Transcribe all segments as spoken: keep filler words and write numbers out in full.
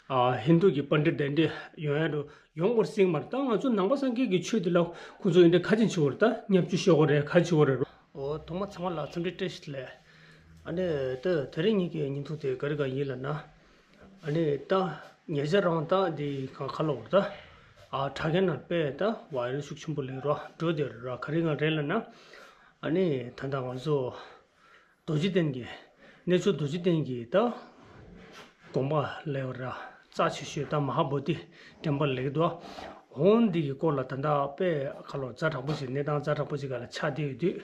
ཨ་ཧིན་དུ་གི་པཎྜི་ཏ་དེ་འདྲ་ཡོང་ཡ་འགྲོ་ཡོང་དགོས་སྲིད་མ་རེད། ད་ང་ཚོ་ནང་པ་སངས་རྒྱས་ཀྱི་ཆོས་དེ་ལ་ཁོང་ཚོ་འདི་འདྲ་ག་ཅིག་བྱེད་དགོས་རེད། ད་བརྙས་བཅོས་ཤོར་དགོས་རེད། ག་བྱེད་དགོས་རེད། འོ་ཐོག་མ་ཚང་མ་ལ་འཚམས་འདྲི་བཀྲ་ཤིས་བདེ་ལེགས། ཨ་ནི་ད་དེ་རིང་ངེད་ཀྱི་བརྙན་ཐུང་དེ་ག་རེ་ག་ཡིན་ལབ་ན། ཨ་ནི་ད་ཉེ་ཆར་རང་ད་འདི་ག་ག་ལབ་དགོས་རེད། ད་ཨ་དྲ་རྒྱ་ནང་དཔེ་ད་ཝའི་རལ་ཤུགས་ཆེན་པོ་ལེགས་རོ་འགྲོ་བསྡད་རོ། ག་རེ་ག་རེད་ལབ་ན། ཨ་ནི་ད་ལྟ་ང་ཚོ་རྡོ་རྗེ་གདན་གྱི་གནས་མཆོག་རྡོ་རྗེ་གདན་གྱི་ད་དགོན་པ་ལབ་ཡོད་ར། རྩ་ཆེ་ཤོས་ད་མ་ཧཱ་བོ་དྷི་ཊེམ་པལ་ལབ་ཀྱི་འདུག་འོ་འདི་གི་སྐོར་ལ་ད་ལྟ་དཔེ་ག་ལབ་ཛ་དྲག་པོ་ཞིག་གནས་སྟངས་ཛ་དྲག་པོ་ཞིག་ག་ལ་ཆགས་བསྡད་ཡོད་དུས།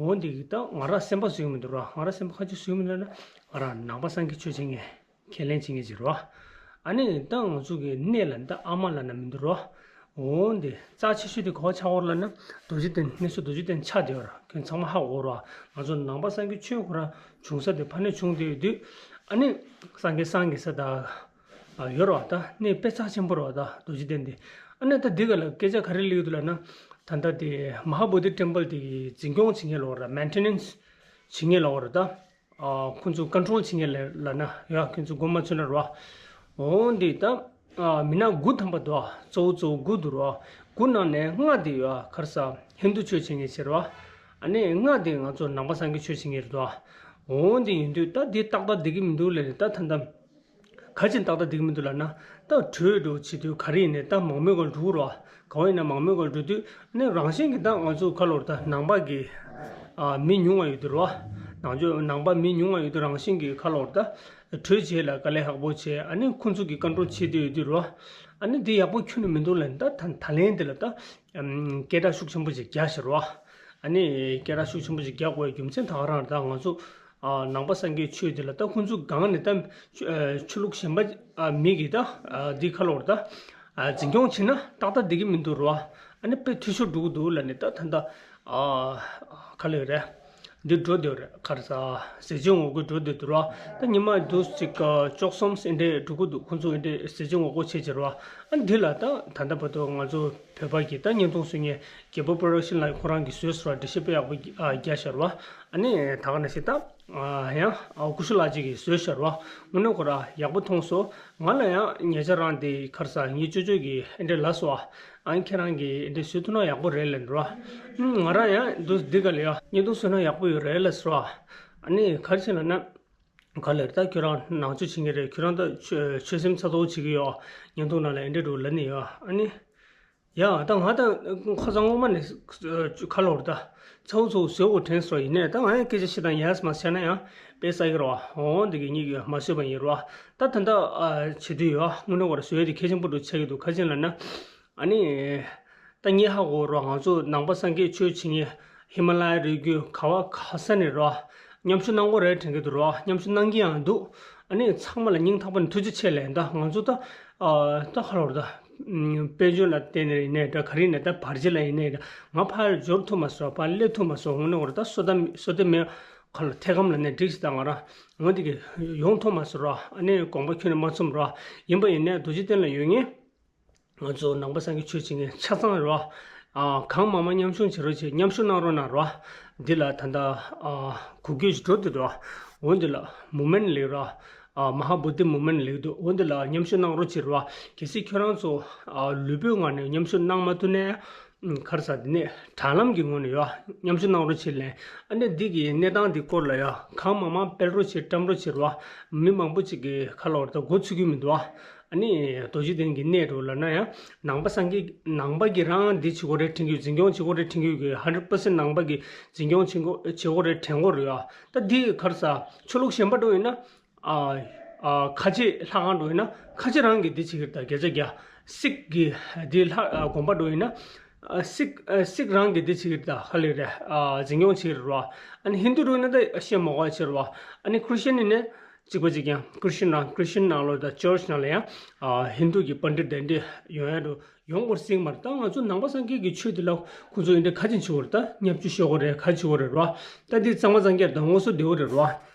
འོ་འདི་གི་ད་ང་རང་སེམས་པ་བཟོས་ཀྱི་མི་འདུག་ར། ང་རང་སེམས་པ་ཁ་ཆུ་བཟོས་ཀྱི་མི་འདུག་ན། ང་རང་ནང་པ་སངས་རྒྱས་ཆོས་བྱེད་མཁན་ཁས་ལེན་བྱེད་མཁན་ཅིག་རེད་བ། ཨ་ནི་ད་ང་ཚོ་གི་གནས་ལ་ད་ཨ་མ་ལབ་ན་མི་འདུག་རེད་བ། འོ་འདི་རྩ་ཆེ་ཤོས་དེ་ག་པར་ཆགས་ཡོད་རེད་ལབ་ན། རྡོ་རྗེ་གདན། གནས་མཆོག་རྡོ་རྗེ་གདན་ཆགས་བསྡད་ཡོད་རེད། ཁྱོད་ཚང་མ་ཧ་གོ་རེད་བ། ང་ཚོ་ནང་པ་སངས་རྒྱས་ཆོས་ཁོ་རང་བྱུང་ས་དེ་ཕ་ནས་བྱུང་བསྡད་ཡོད་དུས། ཨ་ནི་སངས་རྒྱས་བསང་གི་ས་ད་ཡོད་རེད་བ། ད་གནས་དཔེ་རྩ་ཆེན་པོ་རེད་བ། ད་རྡོ་རྗེ་གདན་དེ། ཨ་ནི་ད་འདི་ག་ལ་སྐད་ཆ་ག་རེ་སླེབས་ཡོད་འདུག་ལབ་ན། ད་ལྟ་དེ་མ་ཧཱ་བོ་དྷི་ཊེམ་པལ་དེ་གི་འཛིན་སྐྱོང་བྱེད་མཁན་ལབ་དགོས་རེད། མེན་ཊེ་ནེན་སི་བྱེད་མཁན་ལབ་དགོས་རེད། ད་ཨ་ཁོང་ཚོ་ཀོན་ཊོལ་བྱེད་མཁན་ལ་ལབ་ན་ཡ། ཁོང་ཚོ་མགོ་མ་ཚོས་ན་རེད་བ། འོ་འདི་ད་ཨ་མི་སྣ་དགུ་ཐམ་པ་འདུག་གཙོ་བོ་གཙོ་བོ་དགུ་འདུག་རེད་བ། དགུ་ནང་ནས་ལྔ་དེ་ཡ་ག་རེ་ཟ། ཧིན་དུ་ཆོས་བྱེད་མཁན་ཅིག་རེད་བ། ཨ་ནི་ལྔ་དེ་ང་ཚོ་ནང་པ་སངས་རྒྱས་ཆོས་བྱེད་མཁན་རེད་བ། འོ་འདི་ཡིན་དུས་ད་འདི་ཏག་ཏག་བསྡད་ཀྱི་མི་འདུག་ལབ་ནས། ད་ད་ལྟ་ག་ཅིག་ཏག་ཏག་བསྡད་ཀྱི་མི་འདུག་ལབ་ན། ད་གྲོས་འགྲོ་བྱེད་དུས་ག་རེ་ཡིན་ནའི་ད་མང་མོས་སྒང་འགྲོ་གི་རེད་བ། གང་ཡིན་ན་མང་མོས་སྒང་འགྲོ་དུས་ནི་རང་བཞིན་གྱིས་ད་ང་ཚོ་ག་ལབ་དགོས་རེད། ད་ནང་པ་གི་ཨ་མི་ཉུང་བ་ཡོད་དུས་རེད་བ། ནང་ཆོས་ནང་པ་མི་ཉུང་བ་ཡོད་དུས་རང་བཞིན་གྱིས་ག་ལབ་དགོས་རེད། ད་གྲོས་བྱེད་ལ་དཀའ་ལས་ཁག་པོ་བྱས། ཨ་ནི་ཁོང་ཚོ་གིས་ཀོན་ཊོལ་བྱེད་བསྡད་ཡོད་དུས་རེད་བ། ཨ་ནི་འདི་ཡག་པོ་ཁྱོན་ནས་མི་འདུག་ལབ་ནས། ད་ད་ད་ལན་འདི་ལ་ད་སྐད་གྲགས་ཤུགས་ཆེན་པོ་ཞིག་རྒྱག་བཞག་རེད་བ། ཨ་ནི་སྐད་གྲགས་ཤུགས་ཆེན་པོ་ཞིག་རྒྱག་དགོས་རྒྱུ་མཚན་ད་ག་རང་རེད། ད་ང་ཚོ་ཨ་ནང་པ་སངས་རྒྱས་ཆོས་འདི་ལ་ད་ཁོང་ཚོ་སྒང་ནས་ད་ཆོས་ཨ་ཆོས་ལུགས་གཞན་པ་ཨ་མི་གིས་ད་ཨ་འདི་ག་ལབ་དགོས་རེད། ད་ཨ་འཛིན་སྐྱོང་བྱེད་ན་ཏག་ཏག་བསྡད་ཀྱི་མི་འདུག་རེད་བ། ཨ་ནི་དཔེ་འཐུས་ཤོར་འགྲོ་གི་འདུག་ལབ་ནས། ད་ད་ད་ཨ་ག་ལབ་རེད། འདི་འགྲོ་བསྡད་རེད། ག་རེ་ཟ། ཟས་བཅད་ངོ་རྒོལ་འགྲོ་བསྡད་འདུག་ར། ད་ཉི་མ་དུས་གཅིག་བཅུ་གསུམ་ཨེ་འདྲས་འགྲོ་གི་འདུག་ཁོང་ཚོ་ཨེ་འདྲས་ཟས་བཅད་ངོ་རྒོལ་བྱེད་བྱེད་ར། ཨ་འདི་ལ་ད་ད་ལྟ་བར་དུ་ང་ཚོ་བོད་པ་གི་ད་བརྙན་ཐུང་བཟོ་མཁན་རྒྱལ་པོ་པོ་རོ་ཌག་ཤན་ལགས་ཁོ་རང་གིས་བཟོས་སོང་ར། འགྲེལ་བཤད་དཔེ་ཡག་པོ་རྒྱག་ཤག་ར། ཨ་ནི་ད་ག་ནང་བཞིན་ད་ཡང་སྐུ་ཞབས་ལགས་ཅིག་གིས་བཟོས་ཤག་ར། དངོས་གནས་ཁོ་རང་ཡག་པོ་མཐོང་སོང་། ང་ལ་ཡང་ཉེ་ཆར་རང་དེ་ག་རེ་ཟ། ངའི་ཅོ་ཅོ་གིས་ཨེ་འདྲས་ལབ་སོང་། ཨ་ཁྱེད་རང་གིས་ཨེ་འདྲས་བཟོ་ཐུབ་ན་ཡག་པོ་རེད་ལབ་འདུག་ར། ང་རང་ཡང་འདུག་འདི་ག་ལ་ཡ་བརྙན་ཐུང་བཟོས་ན་ཡག་པོ་ཡོད་རེད་ལབ་སོང་ར། ཨ་ནི་ག་རེ་བྱས་ལབ་ན། ག་ལེར་ད་ཁྱོད་རང་ནང་ཆོས་བྱེད་མཁན་རེད། ཁྱོད་རང་ད་ཆོས་ཆོས་སེམས་ཚ་ཐོག་བྱེད་ཀྱི་ཡོད། བརྙན་ཐུང་ནང་ལ་ཨེ་འདྲས་འདྲ་པོ་ལབ་ནས་ཡོད། ཨ་ནི་ཡ་ད་ང་ད་ཁ་སང་སྔོན་མ་ནས་ག་ལབ་དགོས་རེད། ད་ཚ་བོ་ཚ་བོ་བཟོ་དགོས་དྲན་སོང་། ཡིན་ནའི་ད་ང་ཡང་སྐད་ཆ་བཤད་སྟངས་ཡག་མ་བྱས་ན་ཡང་དཔེ་ཟ་གི་རེད་བ། འོ་འདི་གི་གཉིས་ཀྱིས་མ་བཟོས་པ་ཡིན་རེད་བ། ད་ད་ད་བྱེད་དུས་ཡོད། དངོས་གནས་ཁོ་རང་བཟོ་ཡ་དེ་གལ་ཆེན་པོ་འདྲ་པོ་ཆགས་ཀྱི་འདུག་ག་རེ་བྱས་ལབ་ན། ཨ་ནི། ད་ངས་ཧ་གོ་རོགས། ང་ཚོ་ནང་པ་སངས་རྒྱས་ཆོས་བྱེད་མཁན་ཧི་མ་ལ་ཡ་རི་རྒྱུད་ག་བ་ག་ས་ནས་རོགས། མཉམ་ཞུགས་གནང་དགོས་རེད་དྲན་གྱི་འདུག་རོགས། མཉམ་ཞུགས་གནང་གི་ཡང་འདུག་ཨ་ནི་ཚང་མ་ལ་སྙིང་ཐག་པ་ནས་ཐུགས་རྗེ་ཆེ་ལབ། ད་ང་ཚོ་ད་ཨ་ད་ག་རེ་ལབ་དགོས་རེད། ད་དཔལ་འབྱོར་ལ་བརྟེན་ནས་ཡིན་ནའི་འདྲ། ག་རེ་ཡིན་ནའི་ད་བར་ཆད་ལ་ཡིན་ནའི་འདྲ། ང་ཕར་འབྱོར་ཐུབ་མ་སོང་། ཕར་སླེབས་ཐུབ་མ་སོང་། དངོས་གནས་ཁོ་རང་ད་སོ་ད་སོ་ད་མེད་ག་ལ་ཐད་སྐམ་ལབ་ནའི་འགྲིག་ཤག་ད་ང་རང་འོ་འདི་གི་ཡོང་ཐུབ་མ་སོང་རོགས། ཨ་ནི་དགོངས་པ་ཁྱོན་ནས་མ་ཚོམ་རོགས། ཡིན་པ་ཡིན་ནའི་རྡོ་རྗེ་གདན་ལ་ཡོད་མཁན་ང་ཚོ་ནང་པ་སངས་རྒྱས་ཆོས་བྱེད་མཁན་ཆ་ཚང་རེད་བ། ཨ་གང་མང་མང་མཉམ་ཞུགས་བྱེད་རོགས་བྱེད། མཉམ་ཞུགས་གནང་རོགས་གནང་རོགས། འདི་ལ་ད་ལྟ་ཨ་འགུལ་སྐྱོད་ཞིག་འགྲོ་འདུག་རོགས། འོ་འདི་ལ་མུ་མེན་ལེགས་རོགས། ཨ་མ་ཧཱ་བོ་དྷི་མུ་མེན་ལེགས་འདུག་འོ་འདི་ལ་མཉམ་ཞུགས་གནང་རོགས་བྱེད་རོགས། གལ་སྲིད་ཁྱོད་རང་ཚོ་ཨ་ལུས་པོའི་ངང་ནས་མཉམ་ཞུགས་གནང་མ་ཐུབ་ན། ག་རེ་ཟ། འདི་ནས་དྲ་ལམ་གྱི་ངོས་ནས་ཡ་མཉམ་ཞུགས་གནང་རོགས་བྱེད་ལབ། ཨ་ནི་འདི་གི་གནས་སྟངས་འདི་སྐོར་ལ་ཡ་གང་མང་མང་སྤེལ་རོགས་བྱེད། བཀྲམ་རོགས་བྱེད་རོགས། མི་མང་པོ་ཅིག་གིས་ག་རེ་ལབ་དགོས་རེད། ད་མགོ་ཚོད་ཀྱི་མི་འདུག་ཨ་ནི་རྡོ་རྗེ་གདན་གྱི་གནས་འདྲ་པོ་ལབ་ན་ཡང་ནང་པ་སངས་རྒྱས་ནང་པ་གིས་རང་འདི་བྱེད་དགོས་རེད་དྲན་གྱི་ཡོད། འཛིན་སྐྱོང་བྱེད་དགོས་རེད་དྲན་གྱི་ཡོད་ཀྱི། ཧན་ཌེ་རེཌ་པར་སེན་ཊི་ནང་པ་གིས་འཛིན་སྐྱོང་བྱེད་དགོས་བྱེད་དགོས་རེད་དྲན་གྱི་ཡོད་རེད་ཡ། ད་འདི་ག་རེ་ཟ། ཆོས་ལུགས་གཞན་པ་འདྲ་པོ་ཡིན་ན། ཨ་ཨ་ཁ་ཆེ་ལྷ་ཁང་འདྲ་པོ་ཡིན་ན་ཁ་ཆེ་རང་གིས་འདི་བྱེད་ཀྱི་རེད། ད་བརྒྱ་ཆ་བརྒྱ། སིག་གི་འདི་ལྷ་ཨ་དགོན་པ་འདྲ་པོ་ཡིན་ན། ཨ་སིག་ཨ་སིག་རང་གིས་འདི་བྱེད་ཀྱི་རེད། ད་ག་ལབ་རེད། ཨ་འཛིན་སྐྱོང་བྱེད་ཀྱི་རེད་བ། ཨ་ནི་ཧིན་དུ་འདྲ་པོ་ཡིན་ན་ད་བཤད་མ་དགོས་པ་བྱེད་རེད་བ། ཨ་ནི་ཁྲི་སི་ཅན་ཡིན་ན་གཅིག་པ་གཅིག་རྐྱང་། ཁྲི་སི་ཅན་རང་ཁྲི་སི་ཅན་ནང་ལོགས་ད་ཅར་ཆི་ནང་ལ་ཡང་ཨ་ཧིན་དུ་གི་པཎྜི་ཏ་དེ་འདྲ་ཡོང་ཡ་འགྲོ། ཡོང་དགོས་རེད་ཟེར་གྱི་མ་རེད། ད་ང་ཚོ་ནང་པ་སངས་རྒྱས་ཀྱི་ཆོས་འདི་ལ་ཁོ་ཚོ་ཡིན་འདྲ་ག་ཅིག་བྱེད་དགོས་རེད། ད་བརྙས་བཅོས་ཤོར་དགོས་རེད། ག་བྱེད་དགོས་རེད་རོ། ད་འདི་གཙང་མ་གཙང་རྐྱང་དང་ངོ་སོ་བདེ་བོ་རེད་རོ།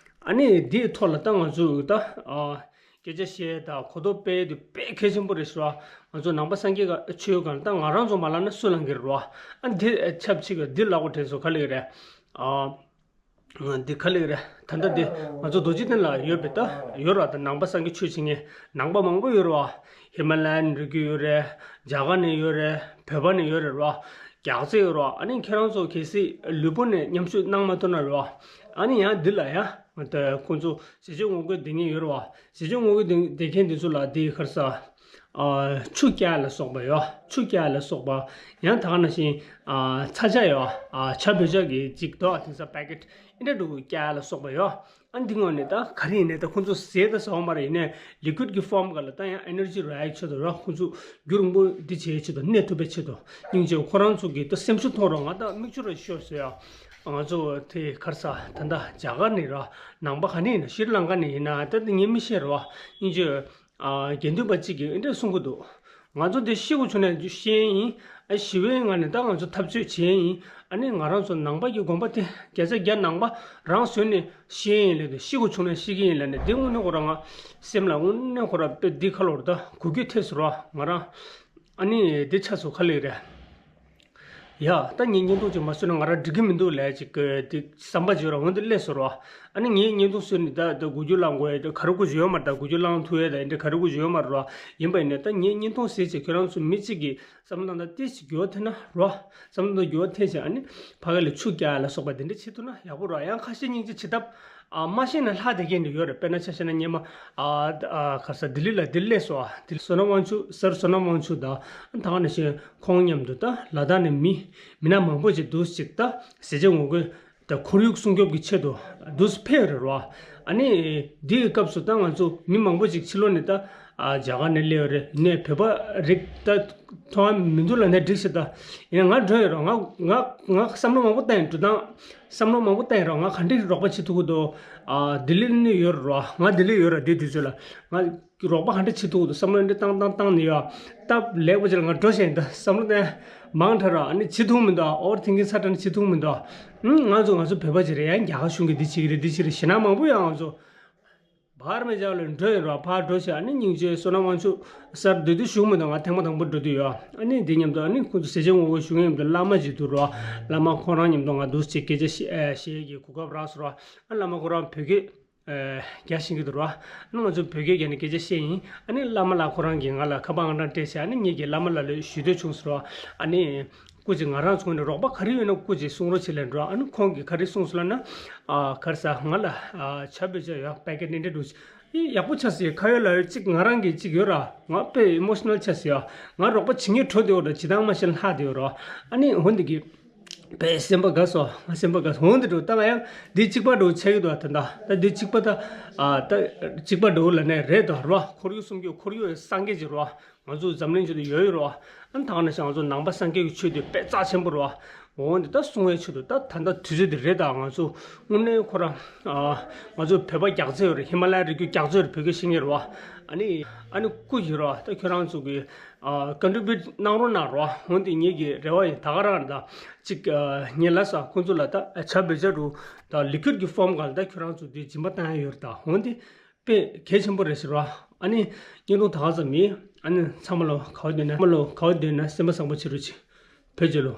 ཨ་ནི་འདིའི་ཐོག་ལ་ད་ང་ཚོ་ད་ཨ་སྐད་ཆ་བཤད་དང་གོ་རྟོགས་སྤེལ་དེ་དཔེ་གལ་ཆེན་པོ་རེད་ཟེར་རོ། ང་ཚོ་ནང་པ་སངས་རྒྱས་ཀྱི་ཆོས་སྒང་ལ་ད་ང་རང་ཚོ་མ་ལབ་ན་སུ་ལབ་ཀྱི་རེད་རོ། ཨ་འདི་ཆབས་ཅིག་གི་འདི་ལབ་དགོས་དྲན་སོང་། ག་ལབ་ཀྱི་རེད། ཨ། འདི་ག་ལེགས་རེད། ད་ལྟ་འདི་ང་ཚོ་རྡོ་རྗེ་གདན་ལ་ཡོད་པའི་ད་ཡོད་ར། ད་ནང་པ་སངས་རྒྱས་ཆོས་བྱེད་མཁན་ནང་པ་མང་པོ་ཡོད་ར་བ། ཧི་མ་ལ་ཡན་རི་རྒྱུད་ཡོད་རེད། རྒྱ་གར་ནས་ཡོད་རེད། བོད་པ་ནས་ཡོད་རེད་ར་བ། རྒྱ་རྩེ་ཡོད་ར་བ། ཨ་ནི་ཁྱེད་རང་ཚོ་གལ་སྲིད་ལུས་པོ་ནས་མཉམ་ཞུགས་གནང་མ་ཐུབ་ན་ར་བ། ཨ་ནི་ཡང་འདི་ལ་ཡང་ད་ཁོང་ཚོ་ཟས་སྤྱོད་ངོ་རྒོལ་སྡོད་མཁན་ཡོད་ར་བ། ཟས་སྤྱོད་ངོ་རྒོལ་སྡོད་མཁན་འདི་ཚོ་ལ་འདི་ག་རེ་ཟ། ཨ། ཆུ་བཀྱག་ལ་སོགས་པ་ཡོད། ཆུ་བཀྱག་ལ་སོགས་པ། ཡང་ད་ག་ནང་བཞིན། ཨ། ཚྭ་ཇ་ཡོད། ཨ། ཇ་བོད་ཇ་གི་ཅིག་དོ། དེང་སང་པེ་ཀེཊ་ཨེ་འདྲ་འདྲ་བོ་བཀྱག་ལ་སོགས་པ་ཡོད། ཨ། འདི་ངོས་ནས་ད་ག་རེ་ཡིན་ནའི་ད་ཁོང་ཚོ་ཟས་ད་ཟ་བ་མ་རེད། ཡིན་ནའི་ལི་ཀུའིཌ་གི་ཕོམ་སྒང་ལ་ད་ཡང་ཨེ་ནར་ཇི་རག་ཡག་ཆེད་དུ་ར། ཁོང་ཚོ་རྒྱུན་རིང་པོ་འདི་བྱེད་ཡག་ཆེད་དུ་གནས་ཐུབ་པའི་ཆེད་དུ། སྙིང་རྗེ། ཁོ་རང་ཚོ་གི་ད་སེམས་ཤུགས་ཐོག་ར། ང་ད་མིག་ཆུ་ར་ཤོར་སོང་ཡ། ང་ཚོ་དེ་ག་རེ་ཟ། ད་ད་རྒྱ་གར་ནས་ར། ནང་པ་ག་ནས་ཡིན་ན། ཤྲི་ལང་ཀ་ནས་ཡིན་ན། ད་ངས་མི་ཤེས་ར། སྙིང་རྗེ། ཨ། དགེ་འདུན་པ་གཅིག་གིས་འདི་འདྲ་གསུང་གི་འདུག་ང་ཚོ་འདི་ཤི་དགོས་བྱུང་ན་ཤི་ཡས་ཡིན། ཨ། ཞི་བའི་ངང་ནས་ད་ང་ཚོ་འཐབ་རྩོད་བྱེད་ཡས་ཡིན། ཨ་ནི་ང་རང་ཚོ་ནང་པ་གི་དགོན་པ་དེ་བརྒྱ་ཆ་བརྒྱ་ནང་པ་རང་བཟོས་ནས་ཤི་ཡས་ཡིན་ལབ་དུས། ཤི་དགོས་བྱུང་ན་ཤི་གི་ཡིན་ལབ་ནས། འདི་དངོས་གནས་ཁོ་རང་ང་སེམས་ལ་དངོས་གནས་ཁོ་རང་དཔེ་འདི་ཁ་ལོར་ད་གུ་གུ་ཐེབས་སོང་ར། ང་རང་ཨ་ནི་འདི་ཆགས་སོང་། ག་ལེ་རེད། ཡ། ད་ངས་བརྙན་ཐུང་ཅིག་མ་བཟོས་ན་ང་རང་འགྲིག་གི་མི་འདུག་ལབ་ཅིག་གི་དེ་བསམ་པ་ཅིག་ཡོད་ར། འོན་ཏེ་སླེབས་སོང་ར། ཨ་ནི་ངས་བརྙན་ཐུང་བཟོས་ནས་ད་ད་འགུལ་སྐྱོད་བླང་དགོས་ཡ། ད་ག་རེ་དགོས་ཀྱི་ཡོད་མ་རེད། ད་འགུལ་སྐྱོད་བླང་ཐུབ་ཡ་ད་འདི་ག་རེ་དགོས་ཀྱི་ཡོད་མ་རེད་ར། ཡིན་པ་ཡིན་ནའི་ད་ངས་བརྙན་ཐུང་བཟོས་ཅིག་ཁྱོད་རང་ཚོ་མི་གཅིག་གི་བསམ་བློ་བཏང་ད་ཏོག་ཙམ་འགྱུར་བ་ཐེབས་ན་ར། བསམ་བློ་བཏང་འགྱུར་བ་ཐེབས་ཤིང་། ཨ་ནི་ཕ་གི་ལ་ཆུ་བཀྱག་ལ་སོགས་པ་དེ་འདྲ་བྱེད་ཐུབ་ན་ཡག་པོ་ར། ཡང་ཁ་ཞེ་སྙིང་རྗེ་བྱེད་ཐབས། ཨ། མ་ཤེས་ན་ལྷག་བསྡད་མཁན་འདྲ་ཡོད་རེད། དཔེར་ན་ཆ་བཞག་ན་སྔོན་མ། ཨ། ཨ། ག་རེ་ཟ། ལྡི་ལི་ལ་འདིར་སླེབས་སོང་། ཨ། ལྡི་ལི་བསོད་ནམས་དབང་ཕྱུག་སར་བསོད་ནམས་དབང་ཕྱུག་དང་། ད་ག་ནང་བཞིན་ཁོང་མཉམ་དུ་ད་ལ་དྭགས་ནས་མི་མི་སྣ་མང་པོ་ཅིག་འདུག་ཅིག་ད་ཟས་བཅད་ངོ་རྒོལ་ད་ཁོར་ཡུག་སྲུང་སྐྱོབ་ཀྱི་ཆེད་དུ་འདུག་ཕེབས་རེད་རོ། ཨ་ནི་འདིའི་སྐབས་སུ་ད་ང་ཚོ་མི་མང་པོ་ཅིག་ཕྱི་ལོགས་ནས་ད། ཨ། རྒྱ་གར་ནས་སླེབས་ཡོད་རེད། ནས་བོད་པ་རིགས་ད་མཐོང་བ་མི་འདུག་ལབ་ནས་འགྲིག་ཤག་ད་ཡིན་ན་ང་འགྲོ་ཡོད་རོ། ང་ང་ང་བསམ་བློ་མང་པོ་བཏང་ཡིན། འགྲོ་སྟངས་བསམ་བློ་མང་པོ་བཏང་ཡིན་རོ། ང་ག་འདྲས་རོགས་པ་བྱེད་ཐུབ་ཀྱི་འདུག་ཨ། ལྡི་ལི་ནས་ཡོད་རོ། ང་ལྡི་ལི་ཡོད་རོ། དེ་དུས་ཚོད་ལ་ང་རོགས་པ་ག་འདྲས་བྱེད་ཐུབ་ཀྱི་འདུག་བསམ་བློ་འདི་བཏང་བཏང་བཏང་ནས་ཡོད། སྟབས་ལེགས་པོ་ཅིག་ལ་ང་འགྲོ་བཞིན་ད་བསམ་བློ་བཏང་མང་དྲགས་རོ། ཨ་ནི་བྱེད་ཐུབ་མི་འདུག་ཨ། ཨོ་ཝར་ཐིང་ཀིང་ཚ་དྲགས་ནས་བྱེད་ཐུབ་མི་འདུག་ཨ། ང་ཚོ་ང་ཚོ་བོད་པ་ཅིག་རེད། ཡང་རྒྱ་གར་གཞུང་གིས་འདི་བྱེད་ཀྱི་རེད། འདི་བྱེད་ཀྱི་རེད་ཞེད་སྣང་མང་པོ་ཡོད། ང་ཚོ། བར་མེ་ཇག་ལ་འགྲོ་ཡིན་རོགས། ཕར་འགྲོ་བྱས། ཨ་ནི་སྙིང་རྗེ། བསོད་ནམས་དབང་ཕྱུག་སར་སྡོད་དུས་བཞུགས་མི་འདུག་ང་ཐེངས་མ་དང་པོ་འགྲོ་དུས་ཡོད། ཨ་ནི་འདི་མཉམ་དུ་ཨ་ནི་ཁོང་ཚོ་ཟས་བཅད་ངོ་རྒོལ་ཞུ་མཁན་མཉམ་དུ་བླ་མ་ཅིག་འདུག་རོགས། བླ་མ་ཁོང་རང་མཉམ་དུ་ང་འདུག་ཅིག་སྐད་ཆ་བཤད་ཨ། བཤད་ཀྱི་གོ་སྐབས་རག་སོང་རོགས། ཨ། བླ་མ་ཁོ་རང་བོད་སྐད་ཨ། རྒྱག་ཤེས་ཀྱི་འདུག་རོགས། ཨ་ནི་ང་ཚོ་བོད་སྐད་རྒྱག་ནས་སྐད་ཆ་བཤད་ཡིན། ཨ་ནི་བླ་མ་ལགས་ཁོ་རང་གིས་ང་ལ་ཁ་པར་ཨང་གྲངས་སྤྲད་བྱས། ཨ་ནི་ངེད་ཀྱིས་བླ་མ་ལགས་ལ་ཞུ་འདོད་བྱུང་ཟེར་རོགས། ཨ་ནི། སྐུ་མཁྱེན། ང་རང་ཚོ་ནས་རོགས་པ་ག་རེ་ཡོད་ན་སྐུ་མཁྱེན་གསུང་རོགས་བྱེད་ལབ་འགྲོ། ཨ་ནི་ཁོང་གིས་ག་རེ་གསུངས་སོང་ལབ་ན། ཨ། ག་རེ་ཟ། ང་ལ། ཨ། ཇ་བོད་ཇ་ཡོད། པེ་ཀེཊ་ནས་འདྲ་འདུག་ཨི། ཡག་པོ་ཆགས་སོང་། ཁ་ཡོད་ལག་ཡོད་ཅིག་ང་རང་གི་ཅིག་ཡོད་ར། ང་དཔེ་ཨི་མོ་ཤི་ནལ་ཆགས་སོང་ཡ། ང་རོགས་པ་བྱེད་མཁན་འགྲོ་བསྡད་ཡོད་ར། བྱེད་སྟངས་མ་ཤེས་ན་ལྷག་བསྡད་ཡོད་ར། ཨ་ནི་འོ་འདི་གི་དཔེ་སེམས་པ་དགའ་སོང་། ང་སེམས་པ་དགའ་སོང་། འོ་འདི་འགྲོ། ད་ང་ཡང་འདི་གཅིག་པ་འགྲོ་ཆགས་ཀྱི་འདུག་ད་ད་ད་འདི་གཅིག་པ་ད། ཨ། ད་གཅིག་པ་འགྲོ་ལབ་ནས་རེད་དོ་ར། ཁོར་ཡུག་སྲུང་སྐྱོབ། ཁོར་ཡུག་སངས་རྒྱས་ཀྱི་ར། ང་ཚོ་འཛམ་གླིང་ཆེད་དུ་ཡོད་ཡོད་རོ། ཨ་ནི་ད་ག་ནང་བཞིན་ང་ཚོ་ནང་པ་སངས་རྒྱས་ཀྱི་ཆོས་དེ་དཔེ་རྩ་ཆེན་པོ་རོ། འོ་འདི་ད་སྲུང་བའི་ཆེད་དུ་ད་ད་ལྟ་དུས་ཚོད་འདི་རེད། ད་ང་ཚོ་དངོས་གནས་ཁོ་རང་། ཨ། ང་ཚོ་བོད་པ་རྒྱ་རྩེ་ཡོད་རེད། ཧི་མ་ལ་ཡའི་རི་རྒྱུད་རྒྱ་རྩེ་ཡོད་རེད། བོད་སྐད་ཤེས་མཁན་རེད་བ། ཨ་ནི་ཨ་ནི་སྐུ་མཁྱེན་རོ། ད་ཁྱོད་རང་ཚོ་གི། ཨ། ཀོན་ཊི་བིའུཊ་གནང་རོགས་གནང་རོ། འོ་འདི་ངེད་ཀྱི་རེ་བ་ཡིན། ད་ག་རང་ད་ཅིག་ཨ། ངས་ལབ་ས། ཁོང་ཚོ་ལ་ད་ཇ་བོད་ཇ་རུ་ད་ལི་ཀུའིཌ་གི་ཕོམ་སྒང་ལ་ད་ཁྱོད་རང་ཚོ་འདི་སྦྱིན་པ་བཏང་ཡ་ཡོད་རེད། ད་འོ་འདི་དཔེ་གལ་ཆེན་པོ་རེད་ཟེར་བ། ཨ་ནི་བརྙན་ཐུང་ད་ག་ཙམ་ཡིན། ཨ་ནི་ཚང་མ་ལོ་ག་བ་འདོད་ན། ཚང་མ་ལོ་ག་བ་འདོད་ན་སེམས་པ་བཟང་པོ་བྱེད་རོགས་གྱིས། བོད་རྒྱལ་ལོ།